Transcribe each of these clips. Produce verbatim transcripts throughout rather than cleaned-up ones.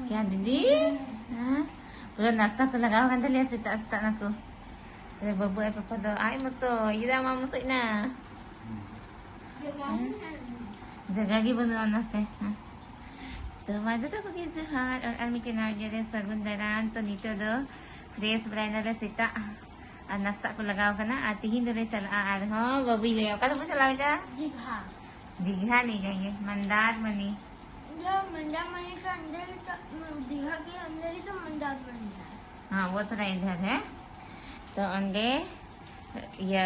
क्या दीदी? हाँ, पूरा नाश्ता को लगाओ, कहते ले सीता सीता ना को। तेरे बबू ए पापा दो आई मत तो, ये दा मामू तो ना। ᱡᱟᱭᱜᱟ ᱜᱮ ᱵᱟᱹᱱᱩᱜᱼᱟ ᱚᱱᱟᱛᱮ᱾ ᱦᱮᱸ᱾ ᱛᱚ ᱢᱟ ᱡᱚᱛᱚ ᱠᱚᱜᱮ ᱡᱚᱦᱟᱨ, ᱟᱨ ᱟᱨ ᱢᱤᱫᱴᱮᱱ ᱱᱟᱣᱟ video ᱨᱮ ᱥᱟᱹᱜᱩᱱ ᱫᱟᱨᱟᱢ᱾ ᱛᱚ ᱱᱤᱛᱚᱜ ᱫᱚ fresh ᱵᱟᱲᱟᱭᱱᱟᱞᱮ ᱥᱮᱛᱟᱜ, ᱟᱨ ᱱᱟᱥᱛᱟ ᱠᱚ ᱞᱟᱜᱟᱣ ᱠᱟᱱᱟ, ᱟᱨ ᱛᱤᱦᱤᱧ ᱫᱚᱞᱮ ᱪᱟᱞᱟᱜᱼᱟ ᱟᱨᱦᱚᱸ ᱵᱟᱹᱵᱩᱭ ᱞᱟᱹᱭᱟ, ᱚᱠᱟ ᱫᱚᱵᱚ ᱪᱟᱞᱟᱜᱼᱟ ᱵᱮᱴᱟ? ᱫᱤᱜᱷᱟ᱾ ᱫᱤᱜᱷᱟ ᱱᱤᱭᱟᱹ ᱜᱮ, ᱢᱟᱱᱫᱟᱨᱢᱟᱱᱤ᱾ ᱫᱤᱜᱷᱟ, ᱢᱟᱱᱫᱟᱨᱢᱟᱱᱤ ᱠᱷᱚᱱ ᱚᱸᱰᱮ ᱜᱮ ᱛᱚ, ᱫᱤᱜᱷᱟ ᱜᱮ ᱚᱸᱰᱮ ᱜᱮ ᱛᱚ ᱢᱟᱱᱫᱟᱨᱢᱟᱱᱤ ᱦᱮ᱾ ᱦᱮᱸ, ᱣᱚ ᱛᱷᱚᱲᱟ ᱤᱫᱷᱟᱨ ᱦᱮ᱾ ᱛᱚ ᱚᱸᱰᱮ ᱤᱭᱟᱹ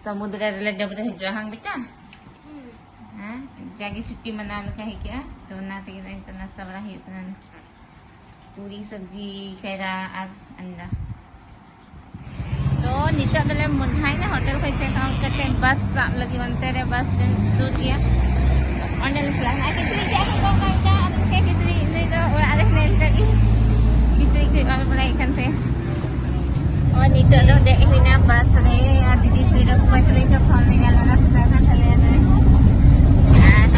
ᱥᱚᱢᱩᱫᱨᱚ ᱨᱮᱞᱮ ᱰᱟᱹᱵᱽᱨᱟᱹ ᱦᱤᱡᱩᱜᱼᱟ, ᱦᱟᱝ ᱵᱮᱴᱟ? ᱦᱩᱸ᱾ ᱦᱮᱸ, ᱡᱟᱜᱮ ᱪᱷᱩᱴᱤ ᱢᱟᱱᱟᱣ ᱞᱮᱠᱟ ᱦᱮᱡ ᱠᱮᱜᱼᱟ, ᱛᱚ ᱚᱱᱟ ᱛᱮᱜᱮ ᱱᱚᱜᱼᱚᱭ ᱱᱤᱛᱚᱜ ᱱᱟᱥᱛᱟ ᱵᱟᱲᱟ ᱦᱩᱭᱩᱜ ᱠᱟᱱᱟ᱾ ᱯᱩᱨᱤ, ᱥᱚᱵᱽᱡᱤ, ᱠᱟᱭᱨᱟ ᱟᱨ ᱟᱱᱰᱟ᱾ ᱛᱚ ᱱᱤᱛᱚᱜ ᱫᱚᱞᱮ ᱢᱚᱰᱷᱟᱭᱱᱟ, ᱦᱳᱴᱮᱞ ᱠᱷᱚᱱ check out ᱠᱟᱛᱮ ᱵᱟᱥ ᱥᱟᱵ ᱞᱟᱹᱜᱤᱫ ᱚᱱᱛᱮ ᱨᱮ ᱵᱟᱥ ᱥᱴᱮᱱᱰ ᱥᱩᱨ ᱜᱮᱭᱟ, ᱚᱸᱰᱮ ᱞᱮ ᱪᱟᱞᱟᱜᱼᱟ᱾ ᱟᱨ ᱠᱤᱪᱨᱤᱡ ᱪᱮᱫ ᱦᱚᱸ ᱵᱟᱝ ᱠᱟᱱᱟ, ᱟᱫᱚ ᱢᱤᱫᱴᱮᱱ ᱠᱤᱪᱨᱤᱡ ᱱᱩᱭ ᱫᱚ ᱚᱲᱟᱜ ᱨᱮ ᱦᱮᱱᱟᱭ ᱞᱮᱠᱟ ᱜᱮ ᱠᱤᱪᱨᱤᱡ ᱠᱚᱭ ᱚᱞ ᱵᱟᱲᱟᱭᱮᱫ ᱠᱟᱱ ᱛᱟᱦᱮᱸ᱾ ᱚ, ᱱᱤᱛᱚᱜ ᱫᱚ ᱫᱮᱡ ᱦᱩᱭᱱᱟ ᱵᱟᱥ ᱨᱮ, ᱟᱨ ᱫᱤᱫᱤ video ᱠᱚ ᱵᱟᱭ ᱛᱩᱞᱟᱹᱣ ᱦᱚᱪᱚ, phone ᱨᱮ ᱜᱟᱞᱢᱟᱨᱟᱣ ᱠᱟᱛᱷᱟ ᱠᱟᱱ ᱛᱟᱞᱮᱭᱟ ᱱᱩᱭ᱾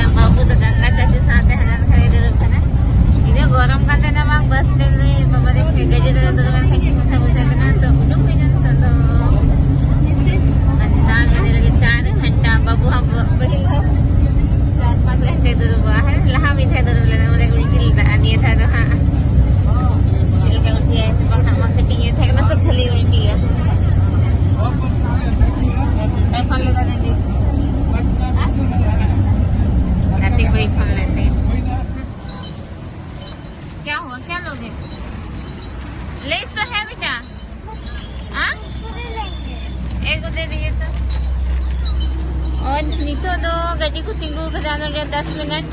ᱟᱨ ᱵᱟᱹᱵᱩ ᱫᱚ ᱜᱟᱝᱜᱟ ᱪᱟᱪᱩ ᱥᱟᱶᱛᱮ ᱦᱟᱱᱟ ᱱᱟᱠᱷᱟ ᱨᱮ ᱫᱩᱲᱩᱵ ᱠᱟᱱᱟ᱾ ᱤᱱᱟᱹ ᱜᱚᱨᱚᱢ ᱠᱟᱱ ᱛᱟᱦᱮᱱᱟ ᱵᱟᱝ, ᱵᱟᱥ ᱥᱴᱮᱱᱰ ᱨᱮ ᱵᱟᱵᱟ ᱨᱮ ᱜᱟᱹᱰᱤ ᱨᱮ ᱫᱩᱲᱩᱵ ᱞᱮᱱᱠᱷᱟᱱ ᱪᱮᱫ ᱢᱚᱡᱟ ᱵᱩᱡᱷᱟᱹᱜ ᱠᱟᱱᱟ᱾ ᱛᱚ ᱩᱰᱩᱠ ᱦᱩᱭᱱᱟ ᱱᱤᱛᱚᱜ ᱫᱚ᱾ ᱟᱨ ᱪᱟ ᱧᱩ ᱞᱟᱹᱜᱤᱫ ᱪᱟᱨ ᱜᱷᱚᱱᱴᱟ, ᱵᱟᱹᱵᱩ ᱦᱚᱸ ᱯᱟᱹᱦᱤᱞ ᱫᱚ ᱪᱟᱨ ᱯᱟᱸᱪ ᱜᱷᱚᱱᱴᱟ ᱫᱩᱲᱩᱵᱚᱜᱼᱟ᱾ ᱦᱮᱸ, ᱞᱟᱦᱟ ᱢᱤᱫ ᱫᱷᱟᱣ ᱫᱩᱲᱩᱵ ᱞᱮᱱᱟ, ᱵᱚᱞᱮ ᱩᱞᱴᱤ ᱞᱮᱫᱟ, ᱟᱨ ᱱᱤᱭᱟᱹ ᱫᱷᱟᱣ ᱫᱚ ᱦᱟᱸᱜ ᱪᱮᱫ ᱞᱮᱠᱟ ᱩᱞᱴᱤᱭᱟᱭ ᱥᱮ ᱵᱟᱝ ᱦᱟᱸᱜ, ᱢᱟ ᱠᱟᱹᱴᱤᱡ ᱤᱭᱟᱹ ᱛᱟᱦᱮᱸ ᱠᱟᱱᱟ ᱥᱮ ᱠᱷᱟᱹᱞᱤ ᱩᱞᱴᱤᱭᱟ᱾ ᱵᱟᱭ ᱯᱷᱳᱱ ᱞᱮᱫᱟ ᱫᱤᱫᱤ? ᱦᱮᱸ? ᱜᱟᱛᱮ ᱠᱚᱭ ᱯᱷᱳᱱ ᱞᱮᱫ ᱛᱮ᱾ क्या हुआ, क्या लोगे? लेस तो है बेटा। हाँ? एक को दे दीजिए तो। और ᱱᱤᱛᱚᱜ ᱫᱚ ᱜᱟᱹᱰᱤ ᱠᱚ ᱛᱤᱸᱜᱩ ᱠᱟᱫᱟ ᱱᱚᱰᱮ ᱫᱚᱥ ᱢᱤᱱᱤᱴ,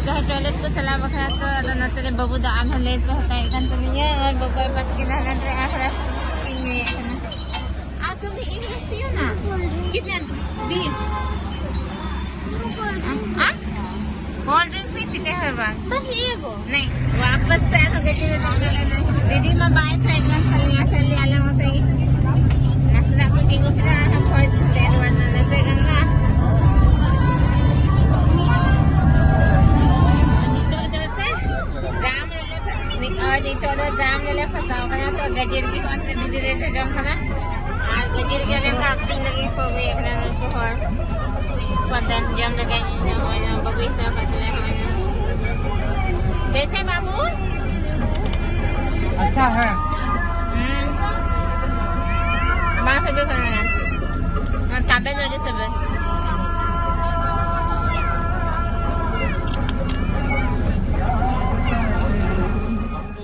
ᱡᱟᱦᱟᱸᱭ ᱴᱚᱭᱞᱮᱴ ᱠᱚ ᱪᱟᱞᱟᱣ ᱵᱟᱠᱷᱨᱟ᱾ ᱛᱚ ᱟᱫᱚ ᱱᱚᱛᱮ ᱨᱮ ᱵᱟᱹᱵᱩ ᱫᱚ ᱟᱨᱦᱚᱸ ᱞᱮᱥ ᱮ ᱦᱟᱛᱟᱣᱮᱫ ᱠᱟᱱ ᱛᱟᱹᱞᱤᱧᱟ, ᱟᱨ ᱵᱟᱵᱟ ᱟᱯᱟᱛ ᱛᱟᱹᱠᱤᱱ ᱫᱚ ᱦᱟᱸᱰᱮ ᱟᱨᱦᱚᱸ ᱨᱟᱥ ᱠᱤᱱ ᱧᱩᱭᱮᱫ ᱠᱟᱱᱟ᱾ ᱟᱨ ᱛᱩᱢ ᱵᱷᱤ ᱮᱠ ᱜᱞᱟᱥ ᱯᱤᱭᱳ ᱱᱟ᱾ ᱠᱤᱛᱱᱟ? ᱵᱤᱥ? हाँ? कोल्ड ड्रिंक्स नहीं पीते हर बार? बस ये को। नहीं, वापस तो ऐसा देते देते हम लोग ना। दीदी मैं बाय फ्रेंड ना खाली यहाँ से ले आला मत ही। नसना को तीनों की तरह हम फॉरेस्ट होते हैं, वरना नसे गंगा। तो जैसे ᱱᱤᱛᱚᱜ ᱫᱚ ᱡᱟᱢ ᱨᱮᱞᱮ ᱯᱷᱟᱸᱥᱟᱣ ᱠᱟᱱᱟ, ᱛᱚ ᱜᱟᱹᱰᱤ ᱨᱮᱜᱮ ᱦᱚᱸᱜᱼᱚᱭ ᱫᱤᱫᱤ ᱞᱮ ᱡᱚᱡᱚᱢ ᱠᱟᱱᱟ᱾ ᱟᱨ ᱜᱟᱹᱰᱤ ᱨᱮᱜᱮ ᱚᱱᱮ ᱚᱱᱠᱟ ᱟᱠᱷᱨᱤᱧ ᱞᱟᱹᱜᱤᱫ ᱠᱚ ᱟᱹᱜᱩᱭᱮᱫ ᱠᱟᱱᱟ ᱱᱩᱠᱩ ᱦᱚᱲ᱾ ᱯᱟᱛᱟ ᱡᱚᱢ ᱞᱟᱹᱜᱤᱫ ᱤᱧ ᱦᱚᱸ ᱱᱚᱜᱼᱚᱭ ᱱᱚᱣᱟ ᱵᱟᱹᱵᱩᱭ ᱦᱟᱛᱟᱣ ᱠᱟᱫ ᱛᱟᱞᱮᱭᱟ, ᱦᱚᱸᱜᱼᱚᱭ ᱱᱚᱣᱟ᱾ ᱵᱮᱥᱮ ᱵᱟᱹᱵᱩ? ᱟᱪᱪᱷᱟ, ᱦᱮᱸ᱾ ᱦᱩᱸ᱾ ᱵᱟᱝ ᱥᱤᱵᱤᱞ ᱠᱟᱱᱟ᱾ ᱱᱚᱣᱟ ᱛᱟᱵᱮᱱ ᱟᱹᱰᱤ ᱥᱤᱵᱤᱞ᱾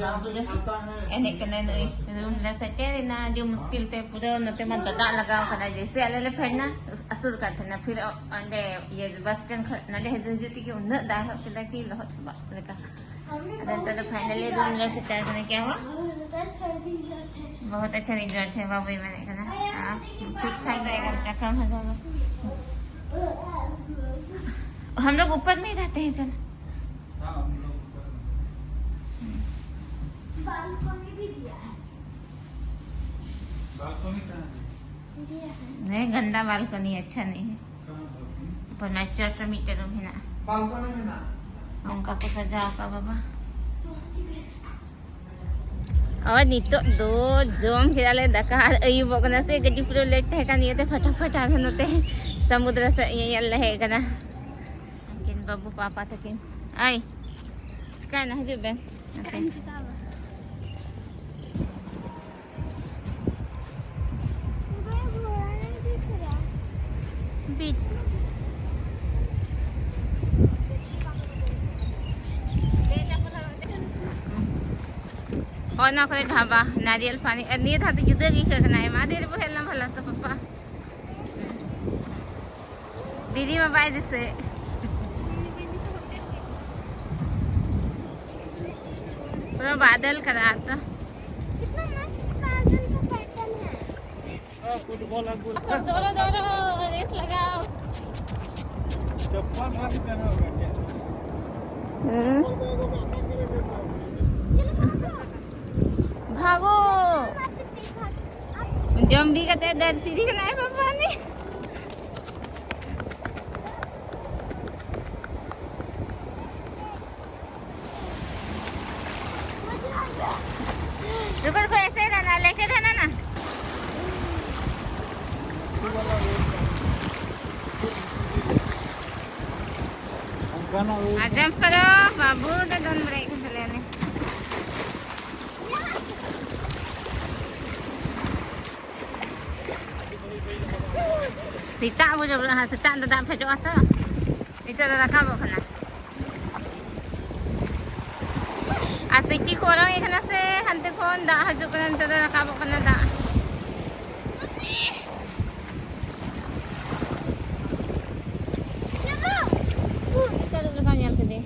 ᱵᱟᱹᱵᱩ ᱫᱚ ᱮᱱᱮᱡ ᱠᱟᱱᱟᱭ ᱱᱩᱭ᱾ ᱨᱩᱢ ᱞᱮ ᱥᱮᱴᱮᱨ ᱮᱱᱟ ᱟᱹᱰᱤ ᱢᱩᱥᱠᱤᱞ ᱛᱮ, ᱯᱩᱨᱟᱹ ᱱᱚᱛᱮ ᱢᱟ ᱫᱟᱜ ᱞᱟᱜᱟᱣ ᱠᱟᱱᱟ, ᱡᱮᱭᱥᱮ ᱟᱞᱮ ᱞᱮ ᱯᱷᱮᱰ ᱱᱟ ᱟᱹᱥᱩᱨ ᱠᱟᱱ ᱛᱟᱦᱮᱱᱟ, ᱯᱷᱤᱨ ᱚᱸᱰᱮ ᱤᱭᱟᱹ ᱵᱟᱥ ᱥᱴᱮᱱᱰ ᱠᱷᱚᱱ ᱱᱚᱰᱮ ᱦᱤᱡᱩᱜ ᱦᱤᱡᱩᱜ ᱛᱮᱜᱮ ᱩᱱᱟᱹᱜ ᱫᱟᱜ ᱮᱦᱚᱵ ᱠᱮᱫᱟ ᱠᱤ ᱞᱚᱦᱚᱫ ᱪᱟᱵᱟᱜ ᱞᱮᱠᱟ᱾ ᱟᱫᱚ ᱱᱤᱛᱚᱜ ᱫᱚ finally ᱨᱩᱢ ᱞᱮ ᱥᱮᱴᱮᱨ ᱠᱟᱱᱟ᱾ ᱠᱭᱟ ᱦᱩᱣᱟ? ᱵᱚᱦᱩᱛ ᱟᱪᱪᱷᱟ ᱨᱤᱡᱚᱨᱴ ᱦᱮ, ᱵᱟᱵᱩᱭ ᱢᱮᱱᱮᱫ ᱠᱟᱱᱟ᱾ हाँ, ठीक ठाक जाएगा बेटा, कम हो जाएगा। हम लोग ऊपर में ही रहते हैं, चल। हाँ, हम लोग ऊपर में। बालकनी भी दिया है। बालकनी कहाँ है? नहीं, गंदा बालकनी अच्छा नहीं है। ऊपर में चट मीटर रूम है ना। बालकनी में ना। उनका को सजाओ का बाबा। और ᱱᱤᱛᱚᱜ ᱫᱚ ᱡᱚᱢ ᱠᱮᱫᱟᱞᱮ ᱫᱟᱠᱟ ᱟᱨ ᱟᱹᱭᱩᱵᱚᱜ ᱠᱟᱱᱟ ᱥᱮ, ᱜᱟᱹᱰᱤ ᱯᱩᱨᱟᱹ ᱞᱮᱴ ᱛᱟᱦᱮᱸ ᱠᱟᱱ ᱤᱭᱟᱹᱛᱮ ᱯᱷᱟᱴᱟᱯᱷᱟᱴ ᱟᱨ ᱱᱚᱛᱮ ᱥᱟᱹᱢᱩᱫᱨᱚ ᱥᱮᱫ ᱧᱮᱧᱮᱞ ᱞᱮ ᱦᱮᱡ ᱠᱟᱱᱟ᱾ ᱩᱱᱠᱤᱱ ᱵᱟᱹᱵᱩ ᱯᱟᱯᱟ ᱛᱟᱹᱠᱤᱱ᱾ ᱟᱭ, ᱪᱤᱠᱟᱭᱱᱟ? ᱦᱤᱡᱩᱜ ᱵᱮᱱ᱾ ᱱᱚᱛᱮ᱾ बीच। ᱦᱳᱭ, ᱱᱚᱣᱟ ᱠᱚᱨᱮ ᱰᱷᱟᱵᱟ, ᱱᱟᱨᱤᱭᱮᱞ ᱯᱟᱱᱤ᱾ ᱟᱨ ᱱᱤᱭᱟᱹ ᱫᱷᱟᱣ ᱫᱚ ᱡᱩᱫᱟᱹ ᱜᱮ ᱟᱹᱭᱠᱟᱹᱜ ᱠᱟᱱᱟ, ᱟᱭᱢᱟ ᱫᱤᱱ ᱨᱮᱵᱚ ᱦᱮᱡ ᱞᱮᱱᱟ ᱵᱷᱟᱞᱟ ᱛᱚ, ᱯᱟᱯᱟ᱾ ᱫᱤᱫᱤ ᱢᱟ ᱵᱟᱭ ᱫᱤᱥᱟᱹᱭᱮᱫ᱾ ᱯᱩᱨᱟᱹ ᱵᱟᱫᱚᱞ ᱠᱟᱫᱟ ᱟᱨ ᱛᱚ᱾ कितना मस्त बादल का पैटर्न है। हाँ, फुटबॉल है, गोल। दौड़ो, दौड़ो, रेस लगाओ। चप्पल रख देना होगा क्या? हम्म। चप्पल को एगो माता के लिए देता हूँ। भागो। ᱡᱚᱢ ᱵᱤ ᱠᱟᱛᱮ ᱫᱟᱨ ᱥᱤᱨᱤ ᱠᱟᱱᱟᱭ ᱵᱟᱵᱟ ᱱᱤ᱾ ᱟᱸᱡᱚᱢ ᱠᱟᱫᱟ ᱵᱟᱹᱵᱩ ᱫᱚ ᱫᱚᱱ ᱵᱟᱲᱟᱭᱮᱫ ᱠᱟᱱ ᱛᱟᱞᱮᱭᱟ ᱱᱮ᱾ ᱥᱮᱛᱟᱜ ᱵᱚ ᱡᱚᱵᱽᱨᱟ ᱦᱟᱸᱜ, ᱥᱮᱛᱟᱜ ᱫᱚ ᱫᱟᱜ ᱯᱷᱮᱰᱚᱜᱼᱟ ᱛᱚ, ᱱᱤᱛᱚᱜ ᱫᱚ ᱨᱟᱠᱟᱵᱚᱜ ᱠᱟᱱᱟ᱾ ᱟᱨ ᱥᱤᱴᱤ ᱠᱚ ᱚᱰᱚᱝ ᱮᱫ ᱠᱟᱱᱟ ᱥᱮ ᱦᱟᱱᱛᱮ ᱠᱷᱚᱱ ᱫᱟᱜ ᱦᱤᱡᱩᱜ ᱠᱟᱱᱟ, ᱱᱤᱛᱚᱜ ᱫᱚ ᱨᱟᱠᱟᱵᱚᱜ ᱠᱟᱱᱟ ᱫᱟᱜ᱾ ᱛᱟᱹᱨᱩᱵ ᱞᱮᱠᱟ ᱧᱮᱞ ᱠᱮᱫᱮ᱾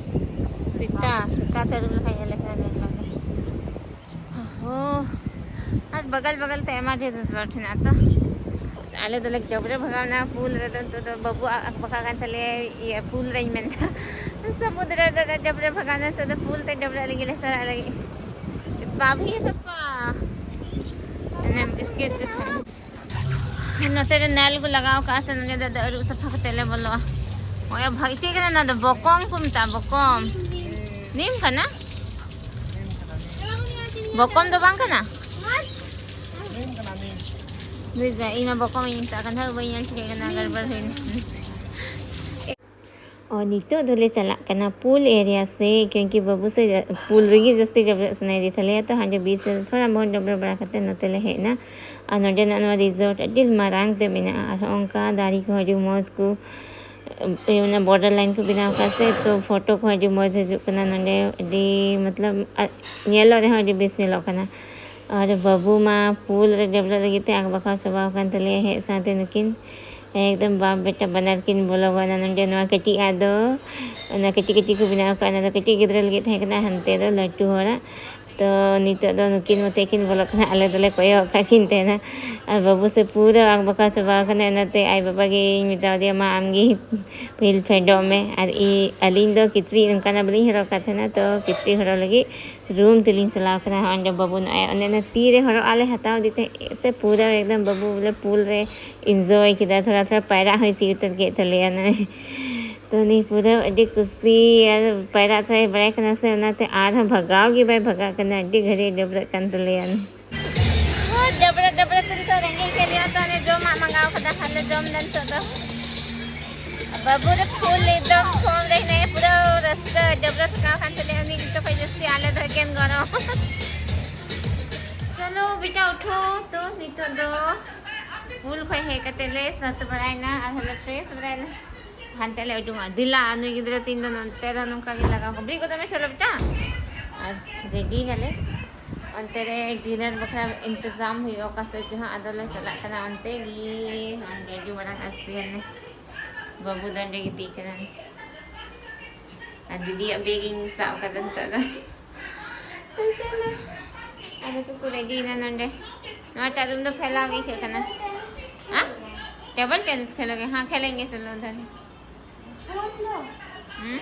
ᱥᱮᱛᱟ, ᱥᱮᱛᱟ ᱛᱟᱹᱨᱩᱵ ᱞᱮᱠᱟ ᱧᱮᱞ ᱠᱟᱱᱟ ᱢᱮᱱ ᱠᱟᱜ ᱢᱮ᱾ ᱦᱳ, ᱟᱨ ᱵᱟᱜᱟᱞ ᱵᱟᱜᱟᱞ ᱛᱮ ᱟᱭᱢᱟ ᱰᱷᱮᱨ ᱨᱤᱥᱚᱨᱴ ᱦᱮᱱᱟᱜᱼᱟ ᱛᱚ᱾ ᱟᱞᱮ ᱫᱚᱞᱮ ᱰᱟᱹᱵᱽᱨᱟᱹ ᱵᱷᱟᱜᱟᱣᱱᱟ ᱯᱩᱞ ᱨᱮᱫᱚ᱾ ᱱᱤᱛᱚᱜ ᱫᱚ ᱵᱟᱹᱵᱩ ᱟᱜ ᱵᱟᱠᱟ ᱠᱟᱱ ᱛᱟᱞᱮᱭᱟ, ᱤᱭᱟᱹ, ᱯᱩᱞ ᱨᱮᱧ ᱢᱮᱱᱫᱟ, ᱥᱟᱹᱢᱩᱫ ᱨᱮ ᱫᱚ ᱰᱟᱹᱵᱽᱨᱟᱹ ᱵᱷᱟᱜᱟᱣᱱᱟ᱾ ᱱᱤᱛᱚᱜ ᱫᱚ ᱯᱩᱞ ᱛᱮ ᱰᱟᱹᱵᱽᱨᱟᱹᱜ ᱞᱟᱹᱜᱤᱫ ᱞᱮ ᱥᱮᱱᱚᱜ ᱞᱟᱹᱜᱤᱫ᱾ ᱥᱯᱟ ᱵᱷᱤ ᱦᱮ ᱯᱟᱯᱟ᱾ ᱚᱱᱮ ᱵᱤᱥᱠᱤᱴ ᱡᱚᱠᱷᱚᱱ ᱱᱚᱛᱮ ᱨᱮ ᱱᱟᱞ ᱠᱚ ᱞᱟᱜᱟᱣ ᱠᱟᱜᱼᱟ ᱥᱮ, ᱱᱚᱸᱰᱮ ᱫᱚ ᱟᱹᱨᱩᱵ ᱥᱟᱯᱷᱟ ᱠᱟᱛᱮ ᱞᱮ ᱵᱚᱞᱚᱜᱼᱟ᱾ ᱚᱭᱟ ᱵᱷᱟᱜ-, ᱪᱮᱫ ᱠᱟᱱᱟ ᱱᱚᱣᱟ ᱫᱚ? ᱵᱚᱠᱚᱢ ᱠᱚ ᱢᱮᱛᱟᱜᱼᱟ, ᱵᱚᱠᱚᱢ᱾ ᱱᱤᱢ ᱠᱟᱱᱟ? ᱵᱚᱠᱚᱢ ᱫᱚ ᱵᱟᱝ ᱠᱟᱱᱟ? ᱵᱩᱡᱽ ᱫᱟ, ᱤᱧ ᱢᱟ ᱵᱚᱠᱚᱢ ᱤᱧ ᱢᱮᱛᱟᱜ ᱠᱟᱱ ᱛᱟᱦᱮᱸ, ᱵᱟᱹᱧ ᱧᱮᱞ ᱴᱷᱤᱠᱟᱹᱜ ᱠᱟᱱᱟ, ᱜᱟᱲᱵᱟᱲ ᱦᱩᱭᱱᱟ᱾ ᱚ, ᱱᱤᱛᱚᱜ ᱫᱚᱞᱮ ᱪᱟᱞᱟᱜ ᱠᱟᱱᱟ ᱯᱩᱞ ᱮᱨᱤᱭᱟ ᱥᱮ, ᱠᱤᱭᱩᱸᱠᱤ ᱵᱟᱹᱵᱩ ᱥᱮ ᱯᱩᱞ ᱨᱮᱜᱮ ᱡᱟᱹᱥᱛᱤ ᱰᱟᱹᱵᱽᱨᱟᱹᱜ ᱥᱟᱱᱟᱭᱮᱫᱮ ᱛᱟᱞᱮᱭᱟ᱾ ᱛᱚ ᱦᱟᱸᱰᱮ ᱵᱤᱪ ᱨᱮ ᱛᱷᱚᱲᱟ ᱵᱚᱦᱚᱛ ᱰᱟᱹᱵᱽᱨᱟᱹ ᱵᱟᱲᱟ ᱠᱟᱛᱮ ᱱᱚᱛᱮ ᱞᱮ ᱦᱮᱡ ᱮᱱᱟ᱾ ᱟᱨ ᱱᱚᱸᱰᱮᱱᱟᱜ ᱱᱚᱣᱟ ᱨᱤᱥᱚᱨᱴ ᱟᱹᱰᱤ ᱢᱟᱨᱟᱝ ᱛᱮ ᱢᱮᱱᱟᱜᱼᱟ, ᱟᱨᱦᱚᱸ ᱚᱱᱠᱟ ᱫᱟᱨᱮ ᱠᱚᱦᱚᱸ ᱟᱹᱰᱤ ᱢᱚᱡᱽ ᱠᱚ, ᱤᱭᱟᱹ, ᱚᱱᱟ ᱵᱚᱨᱰᱟᱨ ᱞᱟᱭᱤᱱ ᱠᱚ ᱵᱮᱱᱟᱣ ᱟᱠᱟᱫ ᱥᱮ, ᱛᱚ ᱯᱷᱳᱴᱳ ᱠᱚᱦᱚᱸ ᱟᱹᱰᱤ ᱢᱚᱡᱽ ᱦᱤᱡᱩᱜ ᱠᱟᱱᱟ ᱱᱚᱸᱰᱮ, ᱟᱹᱰᱤ ᱢᱚᱛᱞᱚᱵ, ᱟ-, ᱧᱮᱞᱚᱜ ᱨᱮᱦᱚᱸ ᱟᱹᱰᱤ ᱵᱮᱥ ᱧᱮᱞᱚᱜ ᱠᱟᱱᱟ᱾ ᱟᱨ ᱵᱟᱹᱵᱩ ᱢᱟ ᱯᱩᱞ ᱨᱮ ᱰᱟᱹᱵᱽᱨᱟᱹᱜ ᱞᱟᱹᱜᱤᱫ ᱛᱮ ᱟᱠᱵᱟᱠᱟᱣ ᱪᱟᱵᱟᱣ ᱟᱠᱟᱱ ᱛᱟᱞᱮᱭᱟ ᱦᱮᱡ ᱥᱟᱶᱛᱮ ᱱᱩᱠᱤᱱ᱾ ᱮᱠᱫᱚᱢ ᱵᱟᱯ ᱵᱮᱴᱟ ᱵᱟᱱᱟᱨ ᱠᱤᱱ ᱵᱚᱞᱚ ᱜᱚᱫ ᱮᱱᱟ ᱱᱚᱸᱰᱮ᱾ ᱱᱚᱣᱟ ᱠᱟᱹᱴᱤᱡ ᱟᱜ ᱫᱚ, ᱚᱱᱟ ᱠᱟᱹᱴᱤᱡ ᱠᱟᱹᱴᱤᱡ ᱠᱚ ᱵᱮᱱᱟᱣ ᱠᱟᱜᱼᱟ, ᱚᱱᱟ ᱫᱚ ᱠᱟᱹᱴᱤᱡ ᱜᱤᱫᱽᱨᱟᱹ ᱞᱟᱹᱜᱤᱫ ᱛᱟᱦᱮᱸ ᱠᱟᱱᱟ, ᱦᱟᱱᱛᱮ ᱫᱚ ᱞᱟᱹᱴᱩ ᱦᱚᱲᱟᱜ᱾ ᱛᱚ ᱱᱤᱛᱚᱜ ᱫᱚ ᱱᱩᱠᱤᱱ ᱢᱚᱛᱮ ᱠᱤᱱ ᱵᱚᱞᱚᱜ ᱠᱟᱱᱟ, ᱟᱞᱮ ᱫᱚᱞᱮ ᱠᱚᱭᱚᱜ ᱠᱟᱜ ᱠᱤᱱ ᱛᱟᱦᱮᱱᱟ᱾ ᱟᱨ ᱵᱟᱹᱵᱩ ᱥᱮ ᱯᱩᱨᱟᱹ ᱟᱠᱵᱟᱠᱟᱣ ᱪᱟᱵᱟ ᱟᱠᱟᱱᱟ, ᱚᱱᱟᱛᱮ ᱟᱡ ᱵᱟᱵᱟ ᱜᱮᱧ ᱢᱮᱛᱟ ᱫᱮᱭᱟ, "ᱢᱟ ᱟᱢ ᱜᱮ ᱯᱟᱹᱦᱤᱞ ᱯᱷᱮᱰᱚᱜ ᱢᱮ᱾" ᱟᱨ ᱤ-, ᱟᱹᱞᱤᱧ ᱫᱚ ᱠᱤᱪᱨᱤᱡ ᱱᱚᱝᱠᱟᱱᱟᱜ ᱵᱟᱹᱞᱤᱧ ᱦᱚᱨᱚᱜ ᱠᱟᱜ ᱛᱟᱦᱮᱱᱟ, ᱛᱚ ᱠᱤᱪᱨᱤᱡ ᱦᱚᱨᱚᱜ ᱞᱟᱹᱜᱤᱫ ᱨᱩᱢ ᱛᱮᱞᱤᱧ ᱪᱟᱞᱟᱣ ᱠᱟᱱᱟ᱾ ᱦᱚᱸᱜᱼᱚᱭ ᱱᱚᱰᱮ ᱵᱟᱹᱵᱩ ᱱᱚᱜᱼᱚᱭ ᱚᱱᱮ ᱚᱱᱟ ᱛᱤ ᱨᱮ ᱦᱚᱨᱚᱜ ᱟᱜ ᱞᱮ ᱦᱟᱛᱟᱣ ᱟᱫᱮ ᱛᱟᱦᱮᱸᱫ ᱥᱮ, ᱯᱩᱨᱟᱹ ᱮᱠᱫᱚᱢ ᱵᱟᱹᱵᱩ ᱵᱚᱞᱮ ᱯᱩᱞ ᱨᱮ enjoy ᱠᱮᱫᱟ, ᱛᱷᱚᱲᱟ ᱛᱷᱚᱲᱟ ᱯᱟᱭᱨᱟᱜ ᱦᱚᱸᱭ ᱪᱮᱫ ᱩᱛᱟᱹᱨ ᱠᱮᱫ ᱛᱟᱞᱮᱭᱟ ᱱᱚᱜᱼᱚᱭ᱾ ᱛᱚ ᱩᱱᱤ ᱯᱩᱨᱟᱹ ᱟᱹᱰᱤ ᱠᱩᱥᱤ ᱟᱨ ᱯᱟᱭᱨᱟᱜ ᱛᱷᱚᱲᱟᱭ ᱵᱟᱲᱟᱭ ᱠᱟᱱᱟ ᱥᱮ, ᱚᱱᱟᱛᱮ ᱟᱨᱦᱚᱸ ᱵᱷᱟᱜᱟᱣ ᱜᱮ ᱵᱟᱭ ᱵᱷᱟᱜᱟᱜ ᱠᱟᱱᱟ, ᱟᱹᱰᱤ ᱜᱷᱟᱹᱲᱤᱡ ᱰᱟᱹᱵᱽᱨᱟᱹᱜ ᱠᱟᱱ ᱛᱟᱞᱮᱭᱟ᱾ ᱰᱟᱹᱵᱽᱨᱟᱹ ᱰᱟᱹᱵᱽᱨᱟᱹ ᱛᱮ ᱱᱤᱛᱚᱜ ᱨᱮᱸᱜᱮᱡ ᱠᱮᱫ ᱞᱮᱭᱟ, ᱛᱚ ᱚᱱᱮ ᱡᱚᱢᱟᱜ ᱢᱟᱸᱜᱟᱣ ᱠᱟᱫᱟ, ᱟᱨ ᱞᱮ ᱡᱚᱢ ᱮᱫᱟ ᱱᱤᱛᱚᱜ ᱫᱚ᱾ ᱵᱟᱹᱵᱩ ᱫᱚ ᱯᱷᱩᱞ ᱮᱠᱫᱚᱢ ᱯᱷᱳᱱ ᱨᱮ ᱦᱮᱱᱟᱭᱟ, ᱯᱩᱨᱟᱹ ᱨᱟᱹᱥᱠᱟᱹ, ᱰᱟᱹᱵᱽᱨᱟᱹ ᱛᱷᱟᱠᱟᱣ ᱠᱟᱱ ᱛᱟᱞᱮᱭᱟ ᱩᱱᱤ, ᱡᱚᱛᱚ ᱠᱷᱚᱱ ᱡᱟᱹᱥᱛᱤ ᱟᱞᱮ ᱫᱚ ᱮᱠᱮᱱ ᱜᱚᱨᱚᱢ᱾ ᱪᱚᱞᱚ ᱵᱮᱴᱟ ᱩᱴᱷᱳ, ᱛᱚ ᱱᱤᱛᱚᱜ ᱫᱚ ᱥᱠᱩᱞ ᱠᱷᱚᱱ ᱦᱮᱡ ᱠᱟᱛᱮ ᱞᱮ ᱥᱟᱹᱛ ᱵᱟᱲᱟᱭᱮᱱᱟ, ᱟᱨᱦᱚᱸ ᱞᱮ ᱯᱷᱨᱮᱥ ᱵᱟᱲᱟᱭᱮᱱᱟ, ᱦᱟᱱᱛᱮ ᱞᱮ ᱩᱰᱩᱝᱚᱜᱼᱟ᱾ ᱫᱮᱞᱟ ᱱᱩᱭ ᱜᱤᱫᱽᱨᱟᱹ ᱛᱤᱧ ᱫᱚ ᱱᱚᱱᱛᱮ ᱫᱚ ᱱᱚᱝᱠᱟ ᱜᱮ ᱞᱟᱜᱟᱣ ᱠᱚ, ᱵᱮᱨᱮᱫ ᱜᱚᱫᱚᱜ ᱢᱮ, ᱪᱚᱞᱚ ᱵᱮᱴᱟ᱾ ᱟᱨ ᱨᱮᱰᱤ ᱱᱟᱞᱮ, ᱚᱱᱛᱮ ᱨᱮ ᱰᱤᱱᱟᱨ ᱵᱟᱠᱷᱨᱟ ᱤᱱᱛᱮᱡᱟᱢ ᱦᱩᱭᱩᱜᱼᱟ ᱚᱠᱟ ᱥᱮᱫ ᱪᱚ ᱦᱟᱸᱜ, ᱟᱫᱚ ᱞᱮ ᱪᱟᱞᱟᱜ ᱠᱟᱱᱟ ᱚᱱᱛᱮ ᱜᱮ᱾ ᱨᱮᱰᱤ ᱵᱟᱲᱟ ᱠᱟᱜ ᱥᱮ ᱵᱟᱹᱵᱩ ᱫᱚ ᱚᱸᱰᱮ ᱜᱤᱛᱤᱡ ᱠᱟᱱᱟᱭ᱾ ᱟᱨ ᱫᱤᱫᱤᱭᱟᱜ ᱵᱮᱜᱽ ᱤᱧ ᱥᱟᱵ ᱠᱟᱫᱟ ᱱᱤᱛᱚᱜ ᱫᱚ᱾ ᱛᱚ ᱪᱚᱞᱚ, ᱟᱫᱚ ᱠᱚ ᱨᱮᱰᱤᱭᱮᱱᱟ ᱱᱚᱸᱰᱮ᱾ ᱱᱚᱣᱟᱴᱟᱜ ᱨᱩᱢ ᱫᱚ ᱯᱷᱮᱞᱟᱣ ᱜᱮ ᱟᱹᱭᱠᱟᱹᱜ ᱠᱟᱱᱟ᱾ ᱦᱮᱸ? ᱴᱮᱵᱚᱞ ᱴᱮᱱᱤᱥ ᱠᱷᱮᱞᱳᱜᱮ? ᱦᱮᱸ, ᱠᱷᱮᱞᱮᱸᱜᱮ, ᱪᱚᱞᱚ ᱩᱫᱷᱟᱨ᱾ ᱦᱩᱸ?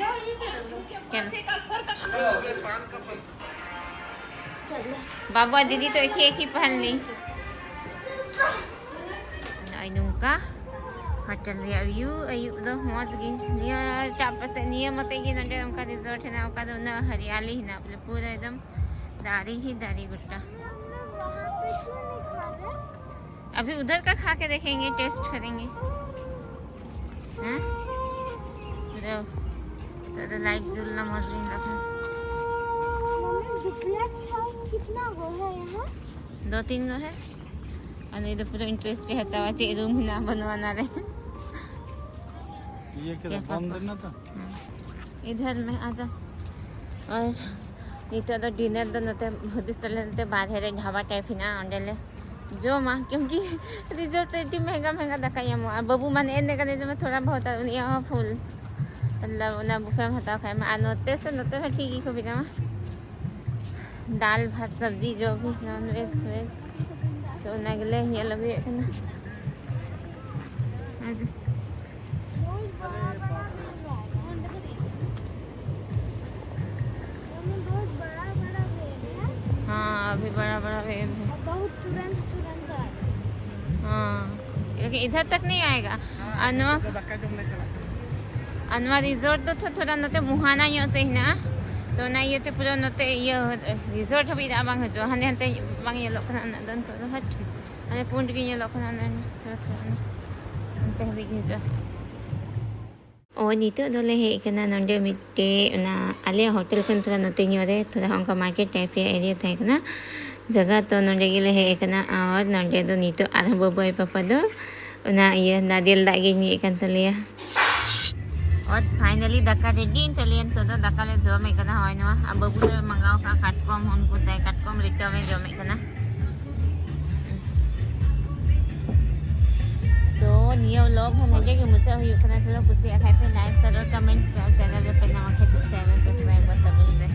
ᱪᱚᱞᱚ᱾ ᱵᱟᱵᱩ ᱟᱨ ᱫᱤᱫᱤ ᱛᱚ ᱮᱠ ᱦᱤ, ᱮᱠ ᱦᱤ ᱯᱟᱦᱟᱱ ᱞᱤ᱾ ᱱᱚᱜᱼᱚᱭ ᱱᱚᱝᱠᱟ ᱦᱳᱴᱮᱞ ᱨᱮᱭᱟᱜ ᱵᱷᱤᱭᱩ ᱟᱹᱭᱩᱵ ᱫᱚ ᱢᱚᱡᱽ ᱜᱮ᱾ ᱱᱤᱭᱟᱹ ᱴᱟᱜ ᱯᱟᱥᱮ ᱱᱤᱭᱟᱹ ᱢᱚᱛᱮ ᱜᱮ ᱱᱚᱰᱮ ᱚᱱᱠᱟ ᱨᱤᱥᱚᱨᱴ ᱦᱮᱱᱟᱜᱼᱟ, ᱚᱠᱟ ᱫᱚ ᱩᱱᱟᱹᱜ ᱦᱟᱨᱤᱭᱟᱞᱤ ᱦᱮᱱᱟᱜᱼᱟ, ᱵᱚᱞᱮ ᱯᱩᱨᱟᱹ ᱮᱠᱫᱚᱢ ᱫᱟᱨᱮ ᱦᱤ ᱫᱟᱨᱮ ᱜᱚᱴᱟ᱾ अभी उधर का खा के देखेंगे, टेस्ट करेंगे। ᱦᱮᱸ? ᱯᱩᱨᱟᱹ ᱱᱤᱛᱚᱜ ᱫᱚ ᱞᱟᱭᱤᱴ ᱡᱩᱞ ᱞᱮᱱᱟ, ᱢᱚᱡᱽ ᱜᱮ ᱧᱮᱞᱚᱜ ᱠᱟᱱᱟ᱾ मम्मी, डुप्लेक्स हाउस कितना गो है यहाँ? ᱫᱚ ᱛᱤᱱ ᱜᱚ ᱦᱮ᱾ ᱟᱨ ᱱᱩᱭ ᱫᱚ ᱯᱩᱨᱟᱹ ᱤᱱᱴᱟᱨᱮᱥᱴ ᱮ ᱦᱟᱛᱟᱣᱟ, ᱪᱮᱫ ᱨᱩᱢ ᱦᱮᱱᱟᱜᱼᱟ ᱵᱟᱹᱱᱩᱜᱼᱟ ᱚᱱᱟ ᱨᱮ᱾ ये क्या क्या बंद पापा? है ना तो। हाँ। इधर में आ जा। और ᱱᱤᱛᱚᱜ ᱫᱚ ᱰᱤᱱᱟᱨ ᱫᱚ ᱱᱚᱛᱮ ᱦᱩᱫᱤᱥ ᱛᱟᱞᱮ ᱱᱚᱛᱮ ᱵᱟᱨᱦᱮ ᱨᱮ ᱰᱷᱟᱵᱟ ᱴᱟᱭᱤᱯ ᱦᱮᱱᱟᱜᱼᱟ, ᱚᱸᱰᱮ ᱞᱮ ᱡᱚᱢᱟ, ᱠᱤᱭᱩᱸᱠᱤ ᱨᱤᱡᱚᱨᱴ ᱨᱮ ᱟᱹᱰᱤ ᱢᱮᱦᱸᱜᱟ ᱢᱮᱦᱸᱜᱟ ᱫᱟᱠᱟ ᱧᱟᱢᱚᱜᱼᱟ᱾ ᱟᱨ ᱵᱟᱹᱵᱩ ᱢᱟᱱᱮ ᱮᱱᱮ ᱠᱟᱱᱮ ᱡᱚᱢᱟ ᱛᱷᱚᱲᱟ ᱵᱚᱦᱩᱛ, ᱟᱨ ᱩᱱᱤᱭᱟᱜ ᱦᱚᱸ ᱯᱷᱩᱞ, ᱢᱚᱛᱞᱚᱵ ᱚᱱᱟ ᱵᱩᱯᱷᱮᱢ ᱦᱟᱛᱟᱣ ᱠᱷᱟᱡ ᱢᱟ᱾ ᱟᱨ ᱱᱚᱛᱮ ᱥᱮ ᱱᱚᱛᱮ ᱦᱚᱸ ᱴᱷᱤᱠ ᱜᱮᱠᱚ ᱵᱮᱱᱟᱣᱟ, ᱫᱟᱞ ᱵᱷᱟᱛ ᱥᱚᱵᱽᱡᱤ ᱡᱚ ᱵᱷᱤ ᱱᱚᱱ ᱵᱷᱮᱡᱽ ᱵᱷᱮᱡᱽ᱾ ᱛᱚ ᱚᱱᱟ ᱜᱮᱞᱮ ᱧᱮᱞ ᱟᱹᱜᱩᱭᱮᱫ ᱠᱟᱱᱟ᱾ ᱟᱨ हाँ, अभी बड़ा बड़ा वेव है। बहुत तुरंत तुरंत आ रहा है। हाँ, लेकिन इधर तक नहीं आएगा। हाँ, ᱟᱨ ᱱᱚᱣᱟ ᱱᱤᱛᱚᱜ ᱫᱚ ᱫᱟᱠᱟ ᱡᱚᱢ ᱞᱮ ᱪᱟᱞᱟᱜ ᱠᱟᱱᱟ᱾ ᱟᱨ ᱱᱚᱣᱟ ᱨᱤᱡᱚᱨᱴ ᱫᱚ ᱛᱷᱚ-, ᱛᱷᱚᱲᱟ ᱱᱚᱛᱮ ᱢᱩᱦᱟᱱᱟ ᱧᱚᱜ ᱥᱮ ᱦᱮᱱᱟᱜᱼᱟ᱾ ᱚᱱᱟ ᱤᱭᱟᱹᱛᱮ ᱯᱩᱨᱟᱹ ᱱᱚᱛᱮ ᱤᱭᱟᱹ ᱨᱤᱥᱚᱨᱴ ᱦᱟᱹᱵᱤᱡ ᱫᱟᱜ ᱵᱟᱝ ᱦᱤᱡᱩᱜᱼᱟ, ᱦᱟᱸᱰᱮ ᱦᱟᱱᱛᱮ ᱵᱟᱝ ᱧᱮᱞᱚᱜ ᱠᱟᱱᱟ ᱩᱱᱟᱹᱜ ᱫᱚ ᱱᱤᱛᱚᱜ ᱫᱚ᱾ ᱦᱟᱴ ᱦᱟᱱᱮ ᱯᱩᱸᱰ ᱜᱮ ᱧᱮᱞᱚᱜ ᱠᱟᱱᱟ, ᱚᱱᱮ ᱛᱷᱚᱲᱟ ᱛᱷᱚᱲᱟ ᱚᱱᱮ ᱚᱱᱛᱮ ᱦᱟᱹᱵᱤᱡ ᱜᱮ ᱦᱤᱡᱩᱜᱼᱟ᱾ ᱚ, ᱱᱤᱛᱚᱜ ᱫᱚᱞᱮ ᱦᱮᱡ ᱟᱠᱟᱱᱟ ᱱᱚᱰᱮ ᱢᱤᱫᱴᱮᱡ, ᱚᱱᱟ ᱟᱞᱮᱭᱟᱜ ᱦᱳᱴᱮᱞ ᱠᱷᱚᱱ ᱛᱷᱚᱲᱟ ᱱᱚᱛᱮ ᱧᱚᱜ ᱨᱮ, ᱛᱷᱚᱲᱟ ᱚᱱᱠᱟ ᱢᱟᱨᱠᱮᱴ ᱴᱟᱭᱤᱯ ᱨᱮᱭᱟᱜ ᱮᱨᱤᱭᱟ ᱛᱟᱦᱮᱸ ᱠᱟᱱᱟ ᱡᱟᱭᱜᱟ, ᱛᱚ ᱱᱚᱰᱮ ᱜᱮᱞᱮ ᱦᱮᱡ ᱟᱠᱟᱱᱟ᱾ ᱟᱨ ᱱᱚᱰᱮ ᱫᱚ ᱱᱤᱛᱚᱜ ᱟᱨᱦᱚᱸ ᱵᱟᱹᱵᱩ ᱟᱡ ᱯᱟᱯᱟ ᱫᱚ ᱚᱱᱟ ᱤᱭᱟᱹ ᱱᱟᱨᱤᱭᱮᱞ ᱫᱟᱜ ᱜᱮ ᱧᱩᱭᱮᱫ ᱠᱟᱱ ᱛᱟᱞᱮᱭᱟ᱾ ᱟᱨ finally ᱫᱟᱠᱟ ready ᱮᱱ ᱛᱟᱞᱮᱭᱟ᱾ ᱱᱤᱛᱚᱜ ᱫᱚ ᱫᱟᱠᱟ ᱞᱮ ᱡᱚᱢᱮᱫ ᱠᱟᱱᱟ᱾ ᱦᱳᱭ, ᱱᱚᱣᱟ ᱟᱨ ᱵᱟᱹᱵᱩ ᱫᱚᱭ ᱢᱟᱸᱜᱟᱣ ᱠᱟᱜᱼᱟ ᱠᱟᱴᱠᱚᱢ, ᱩᱱᱠᱩ ᱛᱟᱭ ᱠᱟᱴᱠᱚᱢ ᱨᱤᱴᱟᱹ ᱢᱮ ᱡᱚᱢᱮᱫ ᱠᱟᱱᱟ᱾ ᱛᱚ ᱱᱤᱭᱟᱹ vlog ᱦᱚᱸ ᱱᱚᱰᱮ ᱜᱮ ᱢᱩᱪᱟᱹᱫ ᱦᱩᱭᱩᱜ ᱠᱟᱱᱟ᱾ ᱪᱚᱞᱚ, ᱠᱩᱥᱤᱭᱟᱜ ᱠᱷᱟᱡ ᱯᱮ like, share, comment ᱯᱮ, ᱟᱨ channel ᱨᱮᱯᱮ ᱱᱟᱣᱟ ᱠᱷᱟᱡ ᱫᱚ channel subscribe ᱠᱟᱛᱟ ᱵᱚᱱ ᱯᱮ᱾